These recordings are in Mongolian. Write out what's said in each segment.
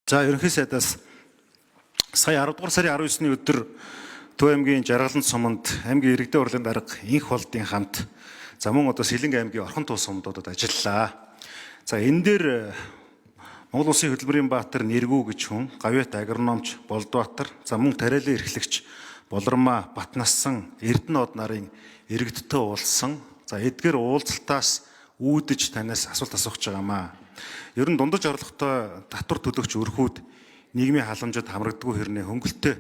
За, ерөнхий сайдаас сая 10 дугаар сарын 19-ний өдөр Төв аймгийн Жаргалан суманд аймгийн иргэдийн хурлын дарга Инх болдын хамт за мөн одоо Сэлэнг аймгийн Орхон туу сумдуудад ажиллалаа. За, энэ дээр Монгол Улсын хөдөлмөрийн баатар Нэргүү гэж хүн, гавьяат агрономч Болдбаатар, за мөн тариалан эрхлэгч Болормаа Батнассан Эрдэнэ од нарын иргэдтэй уулзсан. За, эдгээр уулзалтаас үүдэж танаас асуулт асуух гэж байгаамаа. Ер нь дундаж орлоготой татвар төлөгч өрхүүд нийгмийн халамжид хамрагддаггүй хэрнээ хөнгөлөлттэй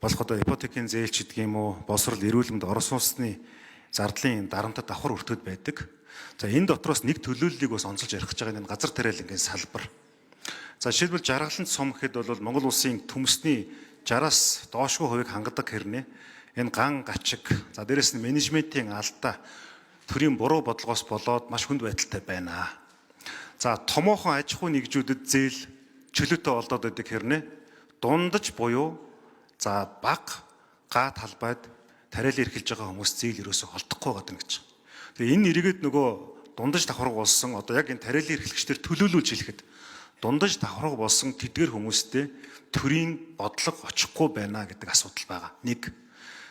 болох одоо ипотекийн зээл ч гэдэг юм уу, боловсрол, эрүүл мэнд, орос улсны зардлын дарамтад давхар өртөөд байдаг. За, энэ дотроос нэг төлөөллийг бас онцолж ярих гэж байгаа энэ газар тариалангийн салбар. За, жишээлбэл Жаргалант сум гэхэд бол Монгол улсын төмсний 60-аас доошгүй хувийг хангадаг хэрнээ энэ ган гачиг, за дээрэс нь менежментийн алдаа, төрийн буруу бодлогоос болоод маш хүнд байдалтай байна. За, томоохон аж ахуй нэгжүүдэд зээл чөлөөтэй олдоод байдаг хэрнээ дундаж буюу за бага га талбайд тариалан эрхэлж байгаа хүмүүс зээл ерөөсөө олдохгүй байгаа гэж. Тэгээ энэ эргээд нөгөө дундаж давхарга болсон одоо яг энэ тариалан эрхлэгчдэр төлөөлүүлж хэлэхэд дундаж давхарга болсон тэдгэр хүмүүстэй төрийн бодлого очихгүй байна гэдэг асуудал байгаа. Нэг.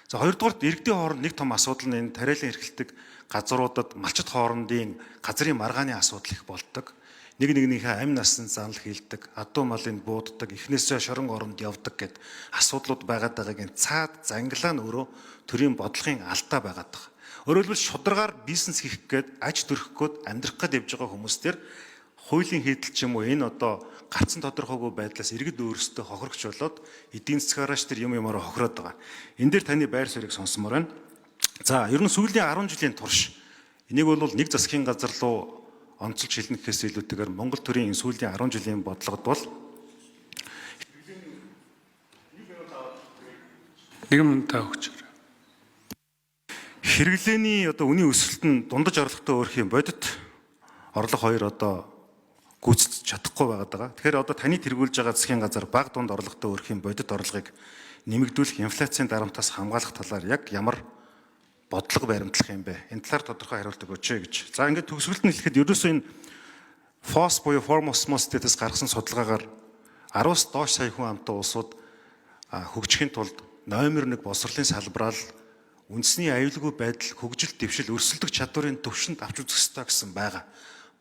За, хоёрдугаарт иргэдийн хооронд нэг том асуудал нь энэ тариалан эрхэлдэг газруудад малчит хоорондын газрын маргааны асуудал их болдог. Нэг нэгнийхээ амь насанд занал хийлдэг, адуу малыг бууддаг, эхнээсээ шорон оронд явдаг гэд асуудлууд байгаад байгааг энэ цаад занглаа нь өөрөө төрийн бодлогын алдаа байгаад байгаа. Өөрөөр хэлбэл шударгаар бизнес хийх гээд аж төрөх гээд амьдрах гээд явж байгаа хүмүүс төр хуулийн хийдэл ч юм уу энэ одоо гарцсан тодорхойгүй байдлаас иргэд өөрсдөө хохирогч болоод эдийн засгаараач тэр юм юмараа хохироод байгаа. Энэ дээр таны байр суурийг сонсомоор байна. За, ер нь сүүлийн 10 жилийн турш энийг бол нэг засгийн газар руу онцолж хэлнэ гэхээс илүүтэйгээр Монгол төрийн энэ сүүлийн 10 жилийн бодлогод бол Нэг минут та өгч. Хэрэглээний одоо үнийн өсөлт нь дундаж орлоготой өөрөх юм бодит орлого хоёр одоо гүйцэтгэж чадахгүй байгаад байгаа. Тэгэхээр одоо таны тэргүүлж байгаа засгийн газар бага дунд орлоготой өөрөх юм бодит орлогыг нэмэгдүүлэх, инфляцийн дарамтаас хамгаалах талаар яг ямар бодлого баримтлах юм бэ? Энэ талаар тодорхой хариулт өгөөч гэж. За, ингээд төгсгөлд нь хэлэхэд ерөөсөө энэ FOS буюу Foremost Small States гаргасан судалгаагаар 10-аас доош сая хүн амтай улсууд хөгжихийн тулд номер 1 боловсролын салбараар үндэсний аюулгүй байдал, хөгжил, дэвшил, өрсөлдөх чадварын түвшинд авч үзэх ёстой гэсэн байгаа.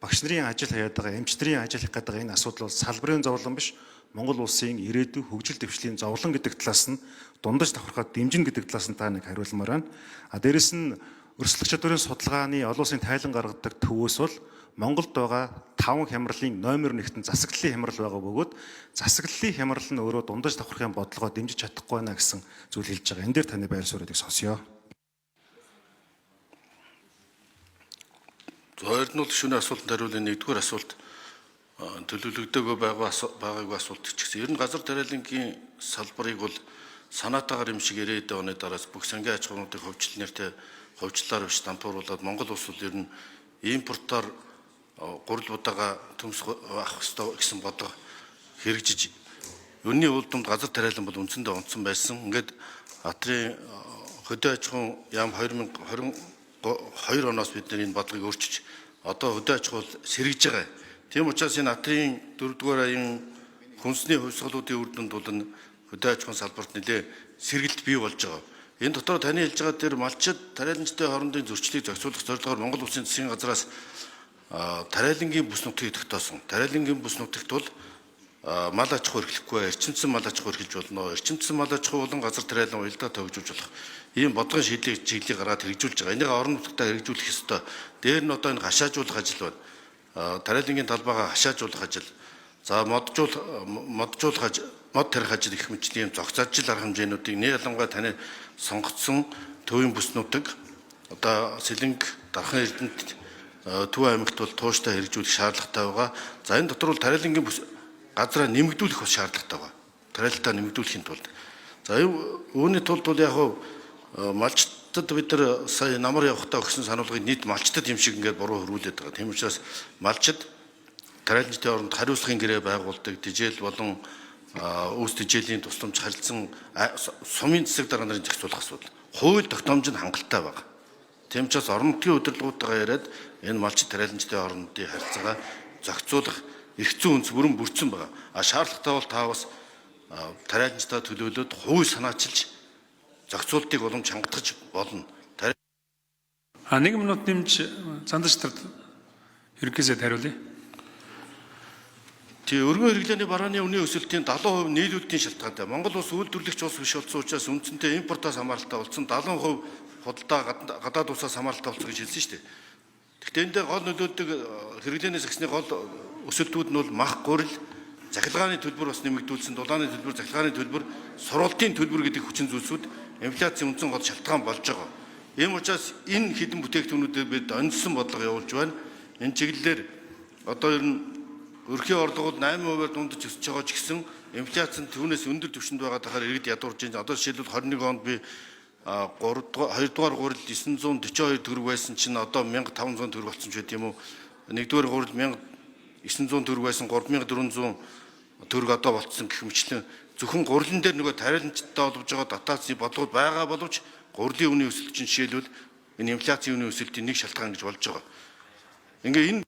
Багш нарын ажил хаяад байгаа, эмч нарын ажил хийх гэдэг энэ асуудал бол салбарын зовлон биш, Монгол улсын ирээдүй хөгжил дэвшлийн зовлон гэдэг талаас нь дундаж давхархаад дэмжинэ гэдэг талаас нь та нэг хариулмаар байна. А дээрэс нь өрсөлдөх чадварын судалгааны олон улсын тайлан гаргадаг төвөөс бол Монголд байгаа 5 хямралын номер 1-т нь засаглалын хямрал байгаа бөгөөд засаглалын хямрал нь өөрөө дундаж давхархын бодлогоо дэмжиж чадахгүй байна гэсэн зүйл хэлж байгаа. Энэ дээр таны байр суурийг сонсъё. За, Эрдэнэ бол шөнө асуултанд хариулъя. Нэгдүгээр асуулт төлөвлөгдөөгүй байгаагүй асуулт ч гэсэн ер нь газар тариалангийн салбарыг бол санаатаагаар юм шиг 90 оны дараас бүх сангийн аж ахуйнуудыг ховжил нэртэй ховжлоор биш дампууруулад Монгол улс бол ер нь импортоор гурил будаага төмс авах ёстой гэсэн бодлого хэрэгжиж өнний үр дүнд газар тариалан бол үндсэндээ онцсон байсан. Ингээд Атрын хөдөө аж ахуйн яам 2022 оноос бид нар энэ бодлогыг өөрчилж одоо хөдөө аж ахуй сэргэж байгаа. Тийм учраас энэ Атрын 4-р аян хүнсний хувьсгалуудын үр дүнд бол энэ хөдөө аж ахуйн салбарт нэлээ сэргэлт бий болж байгаа. Энэ дотор таны хэлж байгаа тэр малчид тариаланчдын хоорондын зөрчлийг зохицуулах зорилгоор Монгол Улсын засгийн газраас тариалангийн бүс нутгийг тогтоосон. Тариалангийн бүс нутагт бол мал аж ахуй эрхлэхгүй, эрчимцэн мал аж ахуй эрхэлж болно. Эрчимцэн мал аж ахуй болон газар тариалан уялдаа тогжуулж болох ийм бодлогын шийдлийг чиглэлийг гаргаад хэрэгжүүлж байгаа. Энийг орон нутгад хэрэгжүүлэх ёстой. Дээр нь одоо энэ хашаажуулах ажил байна. Тариалангийн талбайгаа хашаажуулах ажил. За, моджуулах ажил, мод тарих ажил гэх мэт ийм зохицож арга хэмжээнүүдийг нэг ялангуяа таны сонгоцсон төвийн бүс нутаг одоо Сэлэнг, Дархан Эрдэнэт, Төв аймагт бол тууштай хэрэгжүүлэх шаардлагатай байгаа. За, энэ дотор бол тариалангийн бүс газраа нэмэгдүүлэх бас шаардлагатай байгаа. Тариалалтаа нэмэгдүүлэхийн тулд. За, үүний тулд бол яг малчтад бид нар сая намар явахдаа өгсөн сануулгыг нийт малчтад юм шиг ингээд буруу хөрвүүлээд байгаа. Тийм учраас малчид тариаланчдын оронд хариуцлагын гэрээ байгуулдаг, дижээл болон үүс дижээлийн тусламж харилцан сумын засаг дарга нарын зохицуулах асуудал. Хууль тогтоомж нь хангалттай байгаа. Тийм учраас орон нутгийн удирдлагуудтайгаа яриад энэ малчид тариаланчдын орондын харилцаагаа зохицуулах Эрх зүйн үндэс бүрэн бүрдсэн байгаа. А шаардлагатай бол та бас тариаланчдаа төлөөлөөд хувь санаачилж зохицуултыг улам чангатгаж болно. А 1 минут нэмж Зандаж тард ерөнхий сайд хариулъя. Тэгээ өргөн хэрэглээний барааны үнийн өсөлтийн 70% нийлүүлэлтийн шалтгаантай. Монгол улс үйлдвэрлэгч улс биш болсон учраас үндсэндээ импортоос хамааралтай болсон, 70% худалдаа гадаад улсаас хамааралтай болсон гэж хэлсэн шүү дээ. Гэхдээ энэ дээр гол нөлөөлдөг хэрэглээний сагсны гол өсөлтүүд нь бол мах, гурил, захилгааны төлбөр бас нэмэгдүүлсэн, дулааны төлбөр, захилгааны төлбөр, сурвалтын төлбөр гэдэг хүчин зүйлсүүд инфляцийн үндсэн гол шалтгаан болж байгаа. Ийм учраас энэ хэдэн бүтээгдэхүүнүүдээр бид онцлсон бодлого явуулж байна. Энэ чиглэлээр одоо ер нь өрхийн орлого бол 8%-аар дундаж өсөж байгаа ч гэсэн инфляц нь түүнээс өндөр түвшинд байгаа дахаар иргэд ядуурж байна. Одоо жишээлбэл 21 онд би 3 дугаар 2 дугаар гурил 942 төгрөг байсан чинь одоо 1500 төгрөг болсон ч байт юм уу. 1 дугаар гурил 1900 төгрөг байсан, 3400 төгрөг одоо болцсон гэх мэтлэн зөвхөн гурлан дээр нөгөө тариаланчтай холбож байгаа дотацийн бодлогод байгаа боловч гурлын үнийн өсөлт чинь жишээлбэл энэ инфляцийн үнийн өсөлтийн нэг шалтгаан гэж болж байгаа. Ингээ энэ